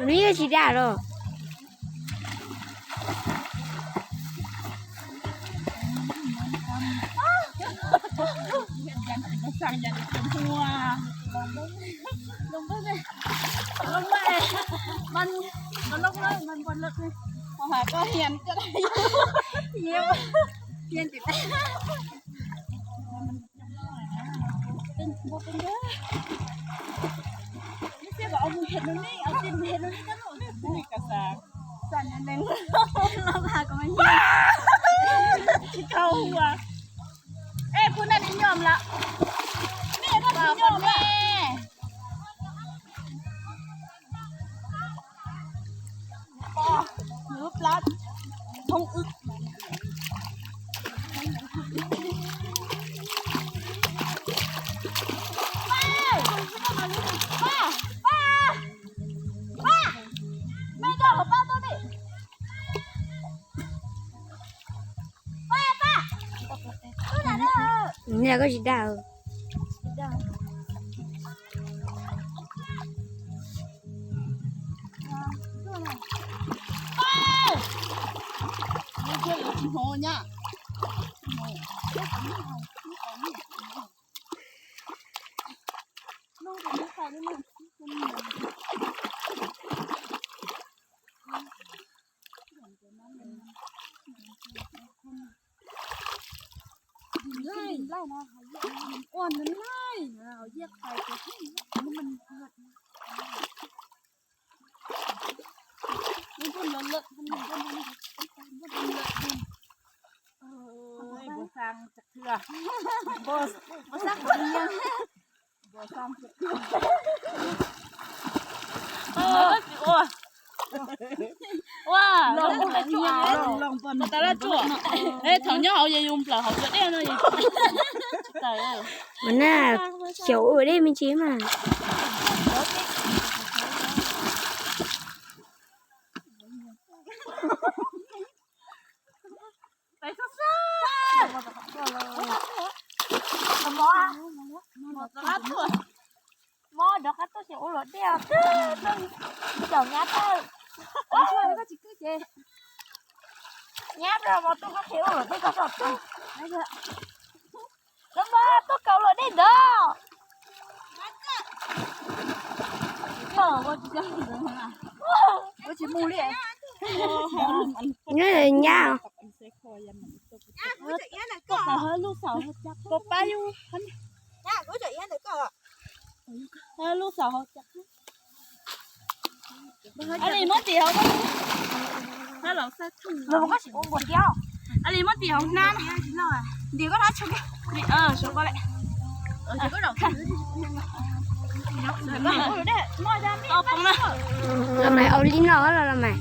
Nws yeej tsis dag los. Es kuv naj ib nyuam lawm. Nej koj tus nyuam me. Pom lub plab thoob wb. Pa, pa, pa, pa, me koj hauv pab tuaj ne. Nyias koj tsis dag. Ua, thaum nyob hauv yus nplawm hauv cua dej no. Mas na, xyaum ua dej me ntsis mas. Mob rov qab tuaj xyaum ua luam dej os, twb xyaum nyab tawm. Nyab rau mos tuaj koj qhia ua luam dej koj tso twb. Lawv mas tuaj kaus luam dej ntawd. Nyab. Li muab tim hauv, li muab tim hauv hnab. Ntim koj hnab tso. Los mas, ua li no los los mas.